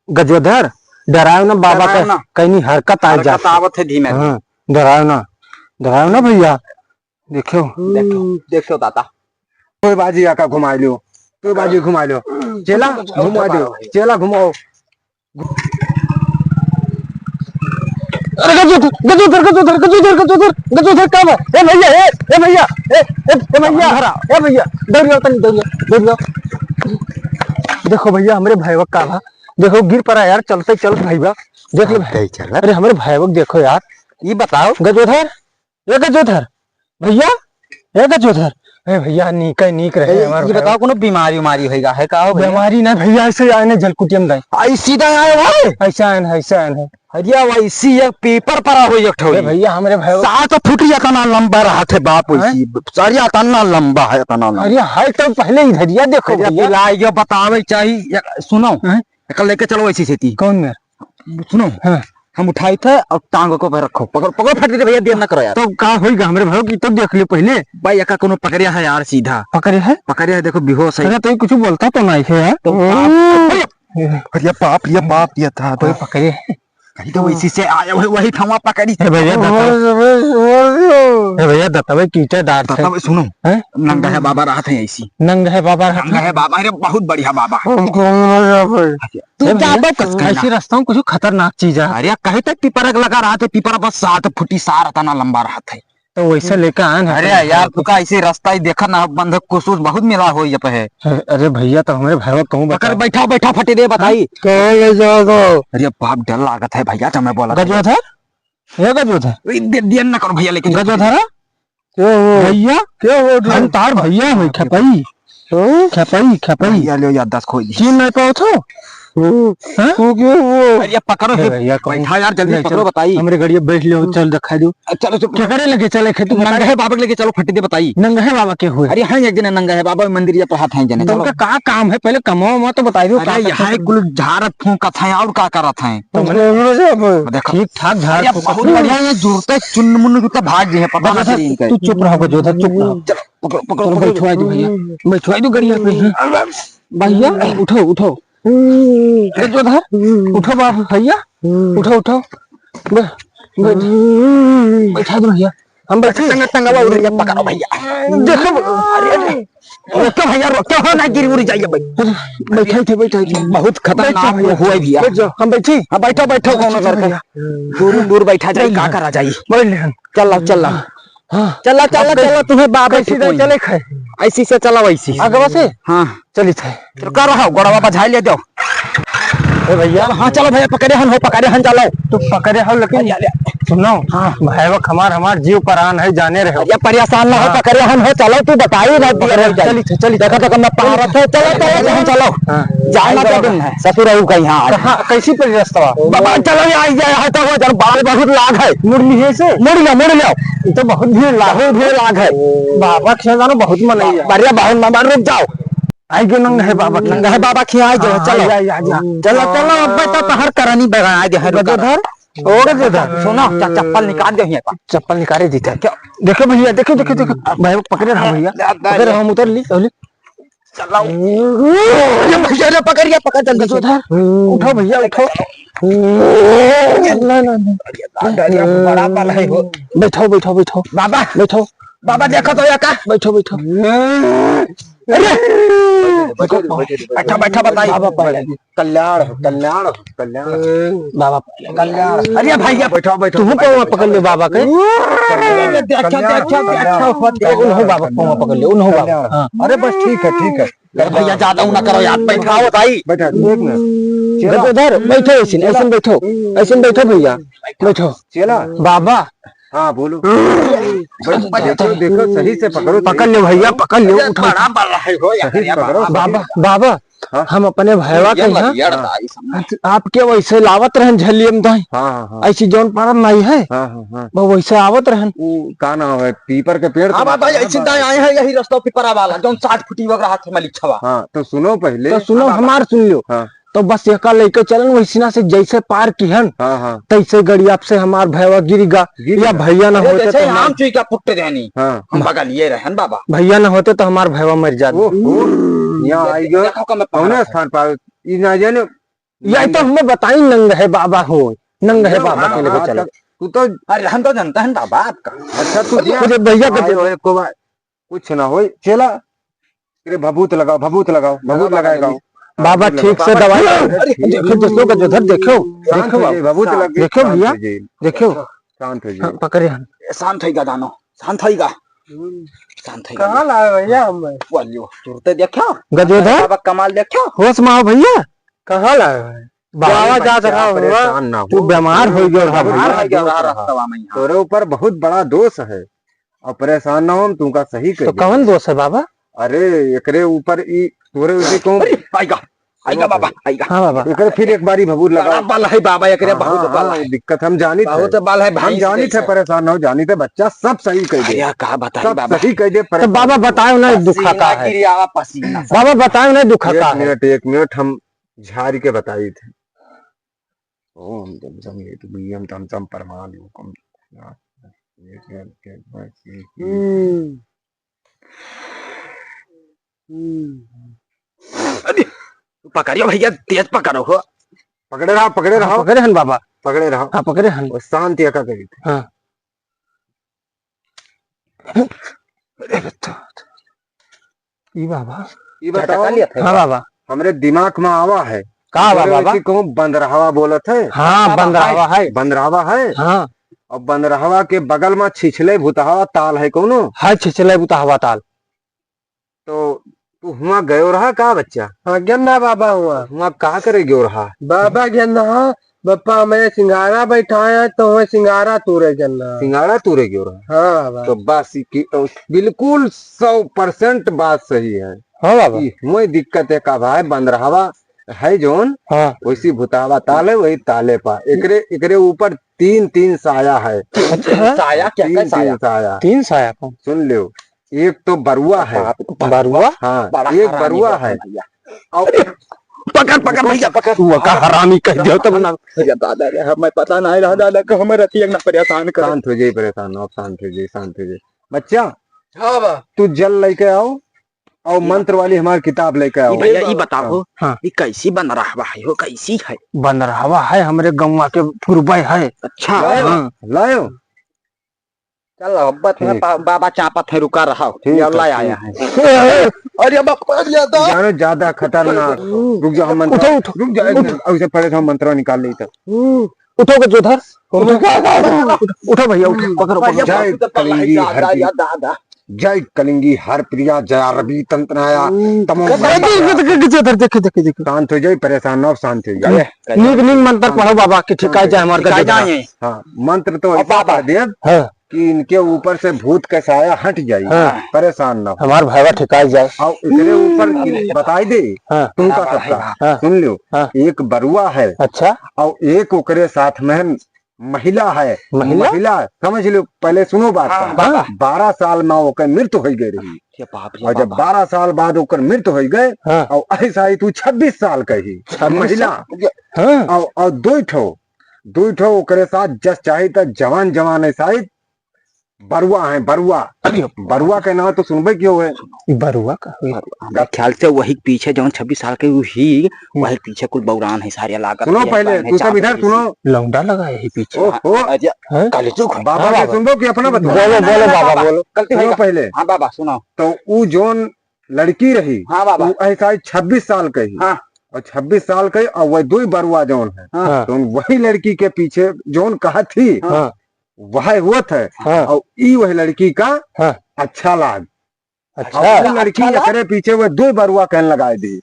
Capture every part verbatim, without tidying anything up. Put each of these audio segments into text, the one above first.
गजोधर, डरायो ना बाबा डरायो का, ना। कहीं हरकत आ हरकत जात है। आवत है धीमे। हाँ, डरायो ना, डरायो ना भइया। देखो। देखो, देखो दादा। कोई बाजी आका घुमा लियो, कोई बाजी घुमा लियो। चेला, घुमा दियो, चेला घुमाओ। अरे गजोधर, गजोधर, गजोधर, गजोधर, गजोधर, गजोधर, का बा? ए भइया, ए, ए भइया, ए, ए, ए भइया, अंधारा। ए भइया, दौड़ जाओ तनी, दौड़ जाओ, दौड़ जाओ। देखो भइया, हमरे भइया का बा? देखो, गिर पड़ा यार, चलते चलत भइया। देख ले भाई। चल। अरे, हमरे भइया को देखो यार। ये बताओ। गजोधर, ए गजोधर, भइया, ए गजोधर, ए भइया, नीक है, नीक रहे ए, हमार ये भइया। बताओ, कोनो बीमारी उमारी होइगा है का हो भइया? बीमारी ना भइया, ऐसे आए ने जलकुटिया में दाई। ऐसी दाई आए हो? ऐसे आए ने, ऐसे आए ने। अरे, वैसी एक पीपर परा हो एक ठो अरे ही। भइया, हमरे भइया। सात फुट इतना लंबा रहत है बाप, हैं? वैसी। सारी इतना लंबा है, इतना लंबा। अरे, है तो पहले इधरिया देखो अरे, भइया। पिलाई के बतावे चाहिए, एक, सुनो। हैं? एक लेके चलो ऐसी सेती। कौन मेर? सुनो, हाँ। हम उठाई थे और टांग को पे रखो, पकड़, पकड़ फट दे भइया, देर ना करो यार। तो का होइगा हमरे भाई की तो देख लियो पहले। भाई, एका कोनो पकड़िया है यार सीधा। पकड़े है? पकड़िया है, देखो बेहोश है। अरे तो ये कुछ बोलता तो नहीं है यार। तो बाप, अरे बाप, ये बाप, ये था, कोई था। पकड़े है? कहीं तो वैसी से आया, वही, वही ठवा पकड़ी। ए भइया, दतवे। ए भइया, दतवे कीटे डांट है। दतवे, सुनो। हैं? नंगा है बाबा रहत है ऐसी। नंगा है बाबा रहत है? नंगा है बाबा, अरे बहुत बढ़िया बाबा। हम कौन ना जाबे? तू ए भइया, जाबो कस कहना। ऐसी रास्ता में कुछ खतरनाक चीज है। अरे कहे तक पीपर लगा रहत है, पीपर बस सात फुटी सार अतना लंबा रहत है। तो वैसे लेके आए हैं अरे अपन यार, भइया तू का ऐसे रास्ता ही देखा ना, बंधक कुछ बहुत मिला हो ये पे है। अरे, अरे भइया, तो हमरे भइया कहूँ पकड़, बता। बैठा, बैठा, फटे दे, बताई। कहाँ ले जाओ तो? अरे बाप, डर लागत है भइया, जब मैं बोला था। गजोधर? हे गजोधर? ए, दे-, देर न करो भइया, लेके जाओ। गजोधर? क्या हो? भइया? क्या हो गया? हम तार भइया हो, खेपई। हाँ? खेपई, खेपई। भइया, लो याददाश्त खोई दी। चीन नहीं पाओ थो? हाँ? हाँ? तू क्या हो? अरे, पकड़ो ए हे। भइया, कहूँ बैठा यार, जल्दी नहीं, पकड़ो, चल, बताई। हमरे गड़िया बैठ लियो, हम्म। चल, दिखा दो। अ, चलो, चुप। केकरे लगे चले, खेतू नंगा है बाबा के लेके चलो, फटे दे, बताई। नंगा है बाबा के हुए? अरे, हाँ, एक दिन नंगा है बाबा, मंदिर या पर हाथ है जने, तो चलो। उनका का काम है, पहले कमाओ, मैं तो बताई दो, अरे, का यहाँ करते हैं? कुल झाड़त फूंकत हैं, और का करत हैं? तो मने देखो। ठीक ठाक झाड़ अरे, फूंक बहुत बढ़िया है, जुरते चुन्न मुन्न जुरते भाग गए हैं, पता बस, ना बस, चली इनका। तू चुप रहो, गजोधर, चुप रहो। चलो, पकड़ो, पकड़ो, चलो, पकड़ो। बैठवाई दो भइया, बैठवाई दो गड़िया पे। भइया, उठो, उठो। गजोधर, उठो बाप, भइया, उठो, उठो। बै-, बैठ, बैठा दो भइया, हम बैठे। टंगा, टंगा बा उधर, ये पकड़ो भइया। देखो, अरे, अरे। रोको भइया, रोको, हो ना गिर उड़ जाइए भाई। अरे, बैठे थे, बैठे थे। बहुत खतरनाक बैठो भइया। हुआ है भइया। बैठ जाओ, हम बैठे। हाँ, बैठो, बैठो, बैठो कौनो करके। भइया। दूर, दूर बैठा जाए, बैठ का जाओ। करा जाए? बैठ ले हम। चल लाओ, चल लाओ। हाँ। चल लाओ, चल लाओ, अब चल लाओ, तुम्हें बाबा कैसी से दाई कोई चले खाए? ऐसी से चलाओ, ऐसी। आगवा से? हाँ। चली थे। तो कर रहा हूँ, गोड़वा बझाई ले जाओ। ए भइया। हाँ, चलो भइया, पकड़े हन हो, पकड़े हन, चलो। तू पकड़े हो, लेकिन अरे, अरे। सुनो, हाँ। भाई, वो हमार, हमार जीव परान है, जाने रहे हो। अरे, परेशान ना हो, हाँ। पकड़े हन हो, चलो, तू बताई ना, दिया पकड़े, रह जाए। चली थे, चली थे। देखो, देखो, मैं पावत है, चलो, चलो, चलो, चलो। हाँ। जाए ना, आई तो बाबा। दिन है, ससुर रहू कहीं, हाँ। कहाँ, कैसी पड़ी रास्ता? बाबा, चलो, ये आई जाए, यहाँ तक हो, चलो, बाल बहुत लाग है। मुड़ ली है से? मुड़ लो, मुड़ लो। ये तो बहुत भीड़ लाग, बहुत भीड़ लाग है। बाबा, खेल जानो, बहुत मन है। अरे, बहुत मन, रुक जाओ। आई गयो नंग है बाबा के। नंग है बाबा के आई गयो, हाँ, चलो। आई, आई, आई, आई। चलो, चलो, अब तो तोहर करनी बगा, आई गयो है, रुका। गजोधर, ओ गजोधर। सुनो, च-, चप्पल निकाल दे हियाँ का। चप्पल निकाले दी थे। क्या? देखो भइया, देखो, देखो, देखो। भाई, पकड़े रहो भइया। दा-, दा-, पकड़े रहो, हम उतर ली, उतर ली। चलो। ये भइया ने पकड़ लिया, पकड़ जल्दी से। गजोधर, उठो भइया, उठो। ना, ना, ना। अरे, दा-, दा-, दा-, बड़ा बल है हो। बैठो, बैठो, बैठो। बाबा। बैठो। बाबा, देखो तो या का? बैठो, बैठो। अरे! बैठो, बैठो, बैठो। बैठा, बैठा, बताई। बाबा पाए लागी। कल्याण हो, कल्याण हो, कल्याण हो। बाबा पाए लागी। कल्याण। अरे भइया, बैठो, बैठो, तुहू बैठो, पाँव बैठो, पकड़ ले बैठो। बाबा के। कल्याण, देखो, कल्याण, देखो, कल्याण, देखो, कल्याण, उन्हों बाबा कल्याण, पाँव पकड़ ले, उन्हों बाबा। कल्याण। हाँ। अरे बस ठीक है, ठीक है। अरे भइया, ज्यादा ना करो यार, बैठाओ बताई। बैठा, देख ना। चलो। देखो उधर, बैठो ऐसे, ऐसे बैठो, ऐसे बैठो भइया, बैठो। चला। बाबा, हाँ, बोलो। बैठ, बैठ, देखो, देखो, सही से पकड़ो, पकड़ लो भइया, पकड़ लो, अरे, उठाओ। बड़ा बल है हो यार, सही से पकड़ो। बाबा, बाबा, हाँ। हम अपने भइया के यहाँ आपके वैसे लावत रहन झलियम दाई। हाँ, हाँ, हाँ। ऐसी जौन परब नहीं है, हाँ, हाँ, हाँ। वो वैसे आवत रहन। वो का नाम है, पीपर के पेड़ हाँ, के बाबा, बात है ऐसी ना? दाई आए हैं, यही रास्ता पीपरा वाला, जौन साठ फुटी वगैरह हाथ में लिखवा। हाँ, तो सुनो पहले। तो सुनो, हाँ, बाबा। हमार सुन लो। हाँ। तो बस एका लेके चलन, वैसना से जैसे पार किहन, हाँ, हाँ। तैसे गड़िया से हमार भैया गिर गा, गिर या गा। भैया ना अरे होते जैसे तो हम हमार चुई का पुट्टे देनी, हाँ। हम बगलिए रहन बाबा। भैया ना होते तो हमार भैया मर जात। ओहो, यहाँ आई गयो। देखो का मैं पकड़ा कौने है। स्थान पर? ई ना जाने, यही तो हमें बताई, नंग है बाबा हो, नंग है बाबा के लेके चलो। तू तो अरे, हम तो जानता है बाबा आपका। अच्छा, तू अरे, गया? अरे भैया, आए होए को बा-, कुछ ना होई। चला, अरे भभूत लगाओ, भभूत लगाओ, भभूत लगाओ। बाबा, ठीक से दवाई। अरे, देखो, देखो, गजोधर, देखो, शांत देखो हो जाइए, बाबा। भभूत लग गई, देखो शांत भैया, हो जाइए। देखो। शांत हो जाइए। हाँ, पकड़े हन। ए, शांत होइगा दानो, शांत होइगा। हम्म। शांत होइगा। कहाँ लाए भैया हम? वालियो, तुरते देखो। गजोधर? बाबा कमाल देखो। होश में आओ भैया। कहाँ लाए भाई? बाबा, बाबा, जा बच्चा, रहा हुआ। परेशान ना हो। तू बीमार हो गया रहा बीमार भैया। हो गया रहा रास्ता में यहाँ। तोरे ऊपर बहुत बड़ा दोष है। और परेशान ना हो, हम तुमका सही कह तो देंगे। कौन दोष है बाबा? अरे, एकरे ऊपर ई तोरे उसी को अरे, आइगा, आइगा बाबा, आइगा। हाँ बाबा। एकरे फिर एक बारी भभूत लगा। बड़ा बल है बाबा, एकरे हाँ, बहुत हाँ, बल हाँ, है। दिक्कत हम जानित है। बहुत बल है हम भाई जानित से है, जैसा। परेशान ना हो, जानित है, बच्चा सब सही कह दे। अरे, का बताई सब बाबा? सही कह दे, तो परेशान बाबा ना हो। बताओ ना, दुखा पसीना का है? गिरी आवा पसीना। बाबा बताओ ना, दुखा एक का है? मिनट, एक मिनट, हम झारी के बताई थे। ओम जम जम ये तो बियम तम तम परमाणु कम। हम्म। हम्म। अरे, पकड़ियो भैया, तेज पकड़ो हो। पकड़े रहो, पकड़े हाँ, रहो। पकड़े हन बाबा। पकड़े रहो। हाँ, पकड़े हन। और शांति का करी थे। हाँ। अरे, तो, ई बाबा। ई बताओ। हाँ बाबा। हमरे दिमाग में आवा है। का बा तोरे बाबा? वैसे कहूँ बंदरहवा बोलत है। हाँ, बंदरहवा है। बंदरहवा है। हाँ। और बंदरहवा के बगल में छिछले भुतहवा ताल है कौनो? है छिछले भुतहवा ताल। तो तू हुआं गयो रहा का बच्चा? हाँ, गेन्ना बाबा हुआं। हुआं का करे गयो रहा? बाबा गेन्ना, बप्पा मैं सिंगारा बैठाया तो वह सिंगारा तूरे गेन्ना। सिंगारा तूरे गयो रहा? हाँ बाबा। तो बस ई कि, बिल्कुल सौ परसेंट बात सही है। हाँ बाबा। ई हुआं दिक्कत है का भाई, बंदरहवा है जौन, हाँ। वैसी भुतावा ताल है, वही ताले पा। एकरे, एकरे ऊपर तीन, तीन साया है। अच्छा। साया क्या, तीन, क्या साया? तीन साया। तीन साया कौन? सुन लियो, एक तो बरुआ है। बाप, बाप, बरुआ? हाँ, बड़ा एक हरामी बरुआ है है। भैया। और पकड़, पकड़ भैया, पकड़। तू का हरामी कह दियो तब ना। भैया, दादा रे, हमें पता नहीं रहा दादा कि हमें रतिया ना परेशान कर। शांत हो जाइए, परेशान ना हो, शांत हो जाइए, शांत हो जाइए। बच्चा, हाँ बा। तू जल लेके आओ और मंत्र वाली हमारी किताब लेके आओ। भैया, ई बताओ, हाँ। ई कैसी बंदरहवा है हो, कैसी है? बंदरहवा है, हमरे गौवा के पुरबे है। अच्छा। लायो, हाँ। लायो। चल, अब बा-, ठीक। बा-, बाबा चापत है, रुका रहा। ठीक ये है, ला आया ठीक। है। अरे बाप, अरे दादा। जानो ज्यादा खतरनाक। रुक जा, हम मंत्र, उठो, उठो, रुक जा, एक उठो। मिनट, ऐसे पहले से हम मंत्र निकाल लेते। उठो गजोधर, उठो। उठो, उठो भैया, उठो, पकड़ो, पकड़ो। जय कलिंगी हर प्रिया, जय कलिंगी हर प्रिया, जय रवि तंतनाया, हम्म। तमो गजोधर, देखे, देखे, देखे। शांत हो जाए, परेशान ना हो, शांत हो जाए। नीक, नीक मंत्र पढ़ो बाबा, कि ठिकाई जाए हमार गजोधर। हाँ, मंत्र तो ऐसा पढ़ दिया। हाँ। कि इनके ऊपर से भूत का साया हट जाई, हाँ। परेशान ना हो। हमार भाईवा ठिकाई जाए। और एकरे ऊपर की बताई दे, हाँ। तुमका सबका। हाँ। सुन लियो, हाँ। एक बरुआ है। अच्छा। और एक ओकरे साथ में महिला है। महिला? महिला, समझ लियो, पहले सुनो बात हाँ, का। हाँ। बारह साल में ओकर मृत्यु हो गई रही। ये बाप रे और जब बाबा। बारह साल बाद ओकर मृत्यु हो गए, हाँ। और ऐसा ही तू छब्बीस साल का ही छब्बीस महिला। साल? हाँ। और, और दो ठो, दो ठो ओकरे साथ जस चाहे त जवान जवान ऐसा ही बरुआ है, बरुआ। अरे। बरुआ के नाम तो सुनबे कियो है। बरुआ का हुई? बरुआ। हमरा ख्याल से वही पीछे जौन छब्बीस साल के उ ही, हम्म। वही पीछे कुल बौरान है सारे लागत सुनो है, पहले, है, तू सब चाप इधर है। सुनो। लौंडा लगा है पीछे। ओहो। हाँ, अरे, हैं? काली चूक है। बाबा हाँ, के बाबा। सुनबो कि अपना बताओ? बोलो, बोलो बाबा, बाबा। बोलो। गलती हो सुनो गया। पहले। हाँ बाबा, सुनाओ। तो उ जौन लड़की रही, हाँ बाबा। उ ऐसा ही छब्बीस साल के ही। हाँ। और छब्बीस साल के, और वह दो ही बरुआ जौन है। हाँ। तो वही लड़की के पीछे जौन कहा थी, हाँ। वह होत है। हाँ। और ई वह लड़की का हाँ। अच्छा लाग। अच्छा। और उ लड़की अच्छा लाग? एकरे पीछे वह दो बरुआ कहन लगाए दी।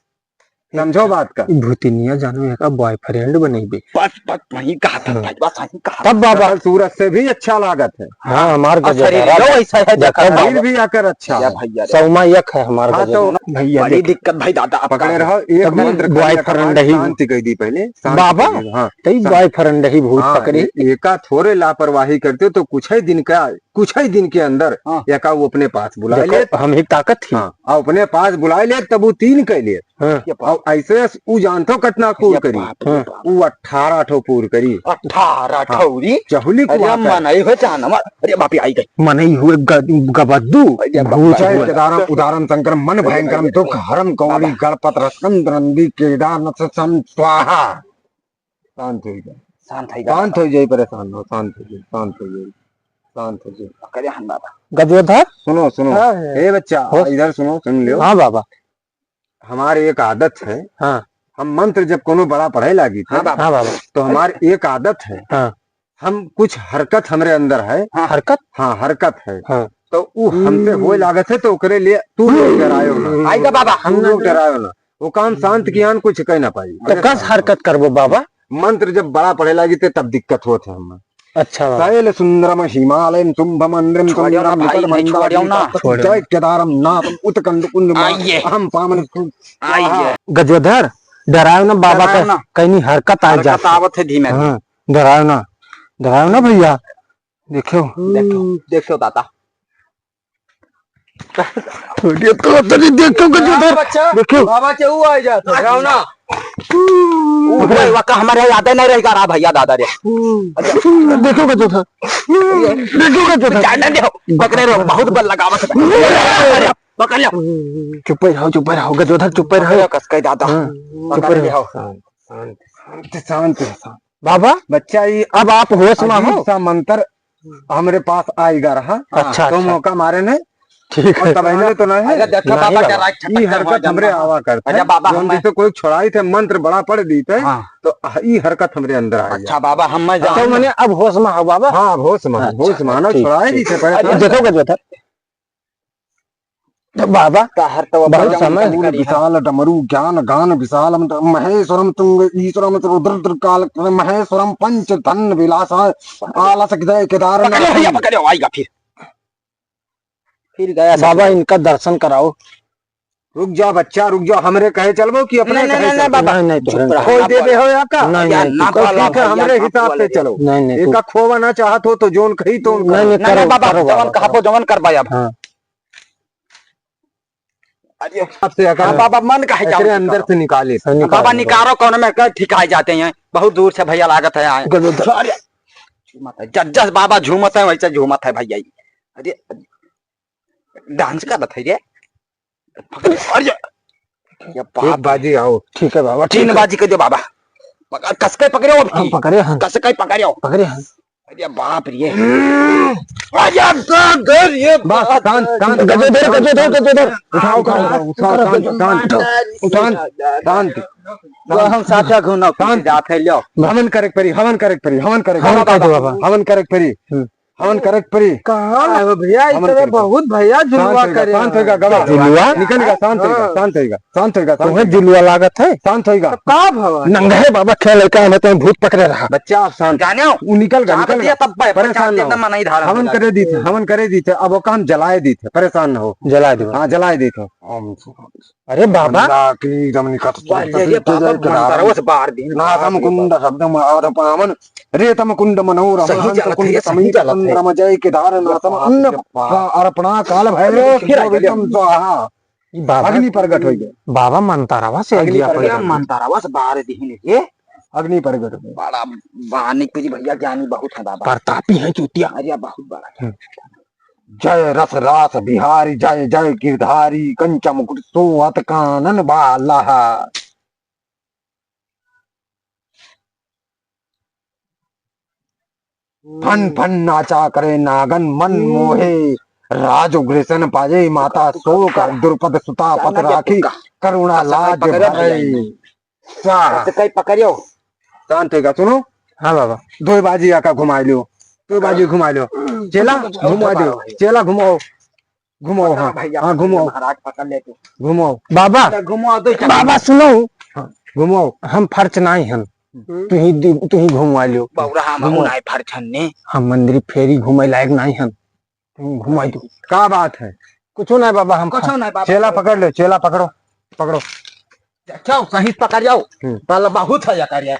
समझो बात का। ई भूतिनिया जानो एका boyfriend बनइबे। बस, बस, वही कहा था, हाँ। भाई, बस वही कहा तब था। बाबा। असल सूरत से भी अच्छा लागत है। हाँ, हमार और गजब शरीर है। लो ऐसा है, देखो देखा बाबा। शरीर भी आकर अच्छा या है। भैया रे। सौमा यक है हमार हाँ, गजब। तो भैया बड़ी देख। दिक्कत भाई दादा, आपका पकड़े रहो, एक तभी मंत्र करने का boyfriend बाद ही शांति कह दी पहले, शांति बाबा, कह दी, हाँ, तई शांति। Boyfriend ही भूत हाँ, पकड़ी। ए-, एका थोड़े लापरवाही करते तो कुछ ही दिन का, कुछ ही दिन के अंदर हाँ। एका वो अपने पास बुला देखो, ले। हम ही ताकत थी। हाँ, और अपने पास बुला ले तब वो तीन कह ले। हाँ। ये बाप। और ऐसे उ जानतो कितना पूर ये करी? बाप रे हाँ। बाप। उ अठारह ठो पूर करी। अठारह हाँ। ठौरी? चहुली को अरे आता है। मनई हो चाहे न मर-, अरे बाप रे, आई गई। मनई हुए ग-, गबद्दू, अरे बाप रे। भूत हुए। जय केदारम उदारम शंकर मन भयंकरम दुख हरम कौड़ी बाबा। गणपत रत्न नंदी केदारनाथ सम स्वाहा। शांत होइ जा। शांत होइ जा शांत बाबा। होइ जाई, परेशान न हो, शांत होइ जाई, शांत होइ जाई, शांत होइ जाई। करे हन बाबा। गजोधर? सुनो, सुनो। हाँ, हाँ। ए बच्चा, हो। इधर सुनो, सुन लियो। हाँ बाबा। हमार एक आदत है। हाँ। हम मंत्र जब कोनो बड़ा पढ़े लागी थे, हाँ बाबा। हाँ बाबा। तो हमार एक आदत है। हाँ। हम कुछ हरकत हमरे अंदर है। हाँ। हरकत? हाँ, हरकत है। हाँ। तो उ हमसे होए लागत है, तो ओकरे लिए तू लोग डरायो ना। आइगा बाबा, हम तू ना लोग डरायो ना। वो काम शांत कियान कुछ कह ना पाई। तो कस हरकत करबो बाबा? मंत्र जब बड़ा पढ़े लागी थे, तब दिक्कत होत है हमें। अच्छा बाबा। शैल सुंदरम हिमालयम शुंभम इंद्रम छोड़ियो ना तुंगम भाई, नहीं छोड़ियो ना। निकटमंदाकिनी छोड़ियो। जय केदारम नाथम उत्कंद कुंड आइए। अहम पावन सु-, आइए। स्वाहा। गजोधर, डरायो ना बाबा डरायो का, ना। कहीं हरकत आ हरकत जात है। आवत है धीमे। हाँ, डरायो ना, डरायो ना भैया। देखो। देखो, देखो दादा। छोड़िए तो, तनी देखो गजोधर, बच्चा, देखो। बाबा के ऊ आ जात है। डरायो ना। ऊ भाई, वाका हमारे याद नहीं रहेगा रा भैया दादा रे। देखो गजोधर, देखो गजोधर। जाने दो, पकड़े रहो, बहुत बल लगावत है। पकड़ लो। चुप रहो, चुप रहो, गजोधर, चुप रहो। पकड़ो, कस के दादा। हाँ, चुप पकड़ रहो। लियो। शांत, शांत, शांत, शांत, शांत। बाबा, बच्चा, ये अब आप होश में हो। अजीब सा मंत्र हमरे पास आइगा रहा। अच्छा, तो अच्छा। मौका मारे ने। ठीक है। और तब हमने तो नहीं। अच्छा, देखो नहीं बाबा, बाबा। क्या राज ई छटक हरकत हुआ हमरे जन्म। आवा करते। अच्छा बाबा, जौन हमें जैसे कोई छोड़ाई थे, मंत्र बड़ा पढ़ दी थे, हाँ। तो ई हरकत हमरे अंदर आ गया। अच्छा बाबा, हम मैं अच्छा, जान मने अब होश में हो बाबा। हाँ, अब होश में, अच्छा, होश में ना, ठीक, छोड़ाई दी ठीक। थे, पहले अच्छा, देखो गजोधर। तो बाबा, ताहर तो बहुत बाबा समय। मूल विशाल डमरू ज्ञान गान विशाल महेश्वरम तुंग ईश्वरम रुद्र काल महेश्वरम पंच धन विलास आलस हृदय केदारनाथ। पकड़ो भैया, पकड़ो, आइगा फिर। फिर गया बाबा, इनका दर्शन कराओ। रुक जाओ बच्चा, रुक जाओ, हमरे कहे चलबो कि अपने नहीं, नहीं, कहे नहीं, चलबो? बाबा, नहीं, नहीं, चुप रहो। खोई देबे हो या का? नहीं, या नहीं, ना तू करो, ठीक है, भैया, हमरे ना हिसाब से बोले। चलो। नहीं, नहीं, तू एका खोवा ना चाहत हो तो जौन कही तो नहीं, नहीं, नहीं, करो, बाबा, करो, जवन बाबा, कहबो, करो। जवन करबा अब। हाँ। अरे, हिसाब से अगर हाँ, बाबा, मन काहे जाओ एकरे अंदर करो। से निकाले। हाँ, निकालो, बाबा, निकालो। निकालो, कौन में का ठिकाए जाते हैं, बहुत दूर से भैया लागत है आए। गजोधर। अरे, झूमत है, जस, जस बाबा झूमत है, वैसे झूमत है भैया। अरे, डांस करत है रे। अरे, ये एक बाबा। बाजी आओ। ठीक है बाबा, ठीक तीन है। बाजी कर दो बाबा। पकड़, कस के पकड़ो अब हाँ, की। पकड़े हैं। कस के पकड़ो। पकड़े हैं। अरे बाप रे। अरे बाप रे, ये बस, बाप शांत, रे। शांत, गजोधर, शांत, गजोधर, शांत। गजोधर। उठाओ, उठाओ, उठाओ, उठाओ, शांत, शांत, शांत, शांत। वो हम साथ घूमना शांत। जात है, लो। हवन करे के परी, हवन करे के परी, हवन करे के हवन परी। कर दो बाबा। हवन करे के परी। हम्म। हवन करे के परी। कहाँ है वो भैया? हवन इतने करे के परी। बहुत भैया शांत जुलवा होइगा, करे शांत हैं। होइगा, गवा। जुलवा? निकल गया, शांत होइगा, हाँ। शांत होइगा, शांत होइगा, शांत तुम्हें होइगा। जुलवा लागत है? शांत होइगा। तो का भवा? नंगे बाबा खेल का हमें तो भूत पकड़े रहा। बच्चा आप शांत। जाने हो? वो निकल गया, चाप निकल दिया गया। तब पे, परेशान चाप ना दिया हो। तब मनाई धारा हवन निकल करे गया। दी थे, हवन करे दी थे, अब वो काम जलाए दी थे, परेशान ना हो। जला दो। हाँ, जलाए दी थे। अरे बाबा। मंदाकिनी रमणीकांत वाह, ये, ये बाबा, मंदारवस बार दिन। नाथम कुंड शब्दम आर पावन, रेतम कुंड मनोरम, सही हंस जलत है, कुंड ये सही समीप जलत है। सुंदरम, जय केदारनाथम, बाप अन्न रे बाप। का अर्पणा काल भैरव अरे, फिर आ गया। गोविंदम स्वाहा। ई बाबा, अग्नि प्रगट हो गया। बाबा मंतारावा से अग्नि अगिया प्रगट प्रगट हो गया। मंतारावा से बार दिन ये। अग्नि प्रगट हो गया। बड़ा बानी पीरी भैया, ज्ञानी बहुत है बाबा। प्रतापी है चूतिया। अरे बहुत बड़ा। हम्म। जय रस रास बिहारी, जय जय गिरधारी, कंच मुकुट सोहत कानन बाला। फन फन नाचा करे नागन मन मोहे, राज उग्रसेन पाए माता शोक, द्रुपद सुता पत राखी, करुणा लाज भरे। स्वाहा। तो कहीं पकड़ियो। शांत होइगा, सुनो। हाँ बाबा। दो बाजी आका घुमाई लियो, दो बाजी घुमाई लियो। चेला, घुमा दो। चेला घुमाओ, घुमाओ, हाँ। भैया, हाँ, घुमाओ। महाराज पकड़ ले तू। घुमाओ। बाबा, ले घुमाओ, दो चक्कर। बाबा सुनो। हाँ, घुमाओ। हम फर्च नाई हन। हम्म। तू ही दि-, तू ही घुमा लियो। बौरा हम घुमाओ। नाई फर्च हन ने। हम मंदिर फेरी घूमे लायक नाई हन। हम्म, घुमाई दो। का बात है? कुछो नहीं बाबा, हम कुछो खा- नहीं बाबा। चेला पकड़ ले, चेला पकड़ो, पकड़ो। जाओ, सही पकड़ जाओ। हम्म। पहले बहुत है, या कर, या।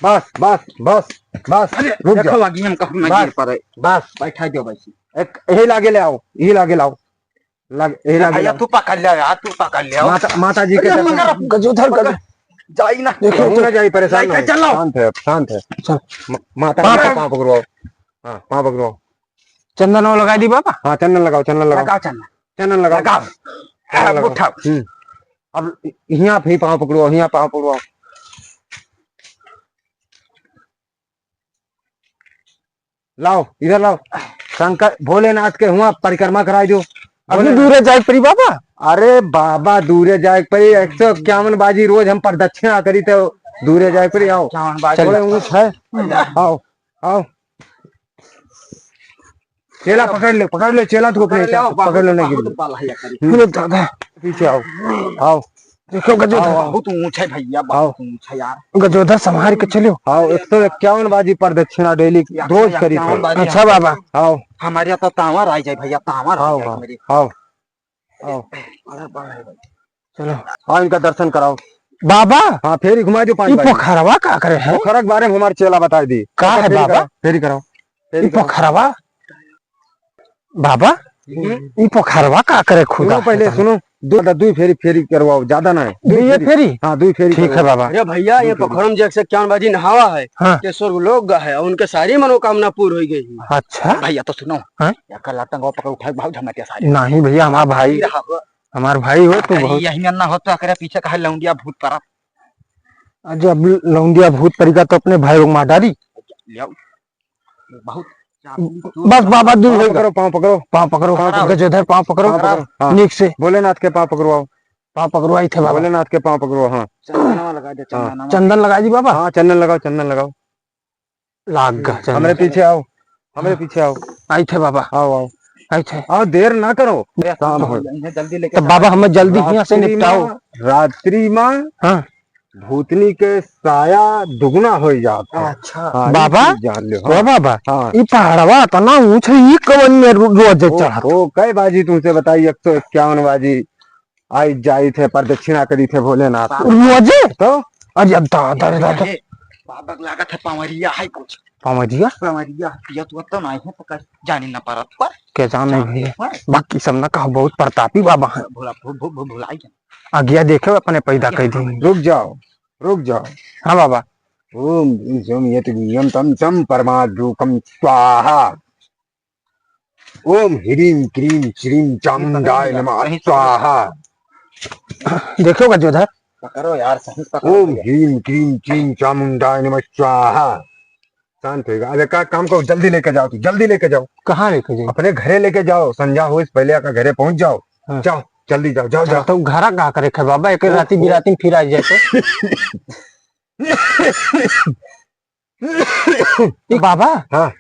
बस, बस, बस, बस, अरे, रुक देखो, जाओ। आगे हम कहूँ ना बस, गिर पड़े। बस। बैठा दो, बैठी। एक, यही लागे ले आओ, यही लागे लाओ। लग, ए, लग, भैया, लग। तू पकड़ ले यार, तू पकड़ ले। माता, माता जी के अरे, दर्शन। मगर गजोधर, पकड़। गजो-, जाई ना। देखो, कहूँ ना जाई, परेशान ना हो। चलो। शांत है, शांत है। चल। म-, माता जी के पाँव पकड़ो। हाँ, पाँव पकड़ो। चंदन वो लगा दी बाबा। हाँ, चंदन लगाओ, चंदन लगाओ। लगाओ चंदन। चंदन लगाओ। लगाओ। चंदन लगाओ। उठाओ। हम्म। अब हियाँ पे ही पाँव पकड़ो, हियाँ पाँव पकड़ो। लाओ, इधर लाओ। शंकर, भोलेनाथ के हुआँ परिक्रमा कराई दो। अभी भोलेनाथ। दूरे जाए परी बाबा? अरे बाबा, दूरे जाए परी, एक सौ इक्यावन बाजी रोज हम प्रदक्षिणा करी तो दूरे जाए परी। आओ। इक्यावन बाजी। थोड़े ऊँच है। आओ, आओ। चेला पकड़ ले, पकड़ ले, चेला तू अपने पकड़ ले, हिसाब से, आओ, पकड़ ले, नहीं बहुत गिर। बल है, करी। हम्म। अरे दादा। पीछे आओ, आओ। देखो गजोधर। आओ, आओ। बहुत ऊँच है भैया, आओ। बहुत ऊँच है यार। गजोधर संभाल के चलो। आओ, एक सौ इक्यावन बाजी प्रदक्षिणा daily एक सौ इक्यावन रोज करी थे। बाजी। अच्छा बाबा। आओ। हमारे यहाँ तो तांवर आ जाए भैया, तांवर आ आओ, जाए आओ, हमारे। आओ। आओ। बड़ा बड़ा है भाई। चलो। हाँ, इनका दर्शन कराओ। बाबा, हाँ, फेरी घुमा दो पाँच ई बार। पोखरवा का करे है? पोखरा के बारे में हमार चेला बताई दी। का है फेरी बाबा? कराओ, फेरी कराओ, फेरी ई कराओ। पोखरवा? बाबा, हम्म। ई पोखरवा का करे खुदा सुनो पहले, है? सुनो। दो, दो, दुई फेरी, फेरी करवाओ, ज्यादा ना है। दुई दुई फेरी? फेरी? हाँ, दुई फेरी ठीक है करवाओ। बाबा। अरे भैया, ये दुई फेरी। पोखरम जे एक सौ इक्यावन बाजी नहावा है, हाँ। ते स्वर्ग लोग गा है और उनके सारी मनोकामना पूर्ण हो गई है। अच्छा। भैया तो सुनो। हाँ? या कर लाटंगवा पकड़ उठाए, भाग जाना क्या सारे? नहीं भैया, हमारा भाई। रहा हो। हमार भाई हो तू अरे बहुत। यही में ना हो तो अकरे पीछे काहे लौंडिया भूत परा? आज अब लौंडिया भूत परिका तो अपने भाई को मार डाली। ले आओ। बहुत बस बाबा, दूर पाँव होइगा। पकड़ो, पाँव पकड़ो। पाँव पकड़ो, पाँव पकड़ो। गजोधर पाँव पकड़ो। पाँव पकड़ो, हाँ। नीक से। भोलेनाथ के पाँव पकड़वाओ। पाँव पकड़वाई थे बाबा। भोलेनाथ के पाँव पकड़ो, हाँ। चंदनवा लगा दे, हाँ। चंदनवा। चंदन लगा दी बाबा। हाँ, चंदन लगाओ, चंदन लगाओ। लाग गा चंदन। हमरे पीछे आओ, हमरे पीछे आओ। आई थे बाबा। आओ, आओ। आई थे। आओ, देर ना करो। अरे, शाम हो। इन्हें जल्दी लेके तब बाबा, हमें जल्दी हियाँ से रात्रि निपटाओ। मा, रात्रि मा हाँ। भूतनी के साया दुगुना हो जात है। अच्छा। हाँ, ये बाबा, चीज जान लो, ओ हाँ। बाबा, हाँ। ई पहाड़वा इतना ऊँच है, ई कवन में रो-, रोज ओ, चढ़त? ओ, कै बाजी तुमसे बताई, एक सौ इक्यावन बाजी आई जाई थे, प्रदक्षिणा करी थे भोलेनाथ को। रोजे? तो? अरे दादा रे दादा। हे, बाबा लागत है पावरिया है कुछ। पावरिया? पावरिया, पिया तू तो नहीं है, पकड़, जाने ना परत पर। क्या जाने जाने भैया? पर। बाकी सब ना कहो, बहुत प्रतापी बाबा है। भोला, भो-, भो-, भो-, भोलाई है। आज्ञा देखे अपने पैदा कर दी। रुक जाओ, रुक जाओ। हाँ बाबा। ओम भीम सोम यत गुह्यम तम सम परमाद्रुकम स्वाहा। ओम ह्रीं क्रीं श्रीं चामुंडाय नमः स्वाहा। देखो गजोधर। पकड़ो यार, सही पकड़ो ओम भैया। ह्रीं क्रीं श्रीं चामुंडाय नमः स्वाहा। शांत होइगा। अब एक काम करो, जल्दी लेके जाओ, तू जल्दी लेके जाओ। कहाँ लेके जाओ? अपने घरे लेके जाओ, संझा हो इस पहले आका घरे पहुँच जाओ। हाँ। जाओ, जल्दी जाओ, जाओ, चलो, जाओ। तो घरा का करे खे बाबा, एक ओ, राती ओ। बिराती में फिर आ जाए तो। ई बाबा, हाँ।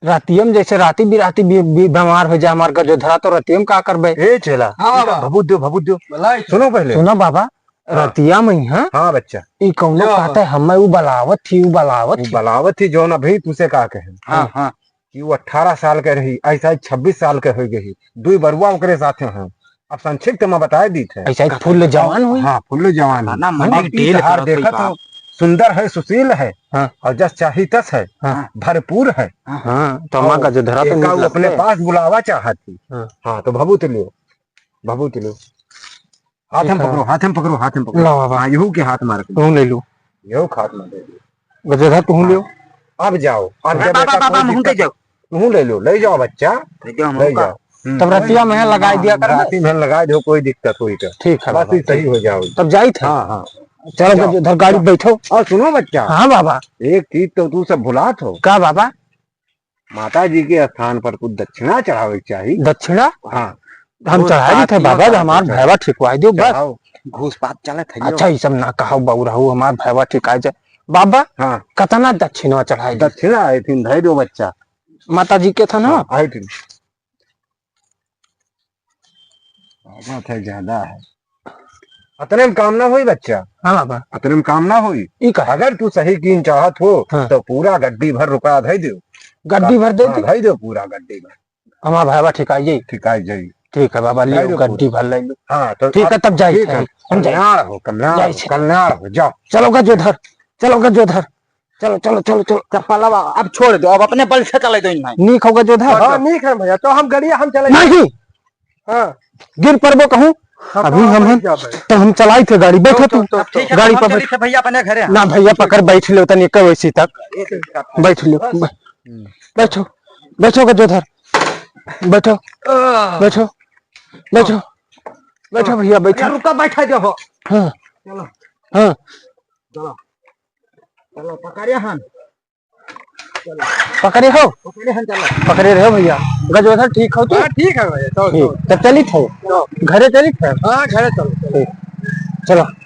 रतियम जैसे राती बिराती बी-, बी-, बीमार हो जाए हमार गजोधरा, तो रतियम का करबे? ए चेला, हाँ बाबा। भभूत दियो, भभूत दियो। भलाई। सुनो पहले। सुनो बाबा, हाँ। रतिया में, हाँ? हाँ बच्चा। ई कौनो हाँ बाबा। कहते हमें उ बलावत थी, उ बलावत उ थी। बलावत थी, जौन अभी तुसे का कहे। हाँ, हाँ। कि वो अठारह साल के रही, ऐसा ही छब्बीस साल के हो गई, दुई बरुआ ओकरे साथे हैं। अब संक्षिप्त में बताए दी थे। ऐसा ही फुल जवान हुई। हाँ, फुल जवान हुई। ना, मने अब ई detail तहार करत देखत हुई हो, बाप। सुंदर है, सुशील है, हाँ। और जस चाही तस है, हाँ। भरपूर है। हाँ, तो अम्मा और का जो धरा तो एका नीक वो अपने लगते। पास बुलावा चाहत थी। हाँ। हाँ, तो भभूत लियो, भभूत लियो। हाथ में पकड़ो, हाथ में पकड़ो, हाथ में पकड़ो। लो बाबा। हाँ, यहू के हाथ मार के। तुम ले लो। यहू के हाथ में दे दो। गजोधर, तुम लो। अब जाओ, अब अरे जब बाबा, ऐसा बाबा, कोई मुंह दे दिक्कत, जाओ। तुम ले लो, ले जाओ बच्चा, दे दो हम ले उनका। जाओ। हम्म। तब रतिया में लगाई दिया कर। राती में लगाई दो, कोई दिक्कत होई तो। ठीक है बस बाबा, ये सही ठीक। हो जाओ। तब जाई थे। हाँ, हाँ। चलो जाओ, गजोधर, गाड़ी जाओ। बैठो। और सुनो बच्चा। हाँ बाबा। एक चीज तो तू सब भुलात हो। का बाबा? माता जी के स्थान पर कुछ दक्षिणा चढ़ावे के चाही। दक्षिणा? हाँ। हम घूस चढ़ाई पात थे दियो बाबा, सब हमार कुछ। भैवा ठिकवाई दियो बस। चढ़ाओ। घूस पात चलत है यो। अच्छा, ई सब ना कहो बाबू रहू, हमार भैवा ठिकाई जाए। बाबा, हाँ। कतना दक्षिणा चढ़ाई दी? दक्षिणा आई थी, धई दो बच्चा। माता जी के था ना? हाँ, आई थी। बाबा थे ज्यादा है। अतने में काम ना होई बच्चा। हाँ बाबा। अतने में काम ना होई। ई का? अगर तू सही कीन चाहत हो, हाँ। तो पूरा गड्डी भर रुपया धई दो। गड्डी भर दे हाँ, दे? धई दो पूरा गड्डी भर। हमार भैवा ठिकाई जाई? ठिकाई जाई। ठीक है बाबा, ले लो, गड्डी भर ले लो। हाँ, तो ठीक है, अब तब जाई ठीक है। हम जाई। कल्याण हो, कल्याण हो, जाई। कल्याण हो, जाओ। चलो गजोधर, चलो गजोधर। चलो, चलो, चलो, चलो। चप्पलवा अब छोड़ दो, अब अपने बल से चले दो इन्हें। नीक होगा जोधा? हाँ, नीक है भैया, तो हम गड़िया हम चले। नहीं। हाँ। गिर पड़बो कहूँ। हाँ, अभी तो हम, हम, क्या भाई? तो हम चलाई थे गाड़ी, बैठो तो, तू। तो, तो, तो। ठीक है, गाड़ी तो हम पर चली बैठ। थे भैया अपने घरे। ना भैया, पकड़, बैठ लो तनी एक वैसी तक। एक, एक, एक। बैठ लो, बस। बै-, हम्म। बैठो, बैठो गजोधर, बैठो, आह। बैठो, बैठो, आह। बैठो भैया, बैठो। अरे रुका, बैठा दो हो। हाँ। चलो। हाँ। चलो। चलो, पकड़िया हन। चलो। पकड़े हो? पकड़े हन, चलो। पकड़े रहो भइया। गजोधर ठीक हो तू? हाँ, ठीक है भइया, चलो, ठीक। चलो। तब चलित है? चलो। घरे चलित है? हाँ, घरे चलो, चलो। ठीक। चलो।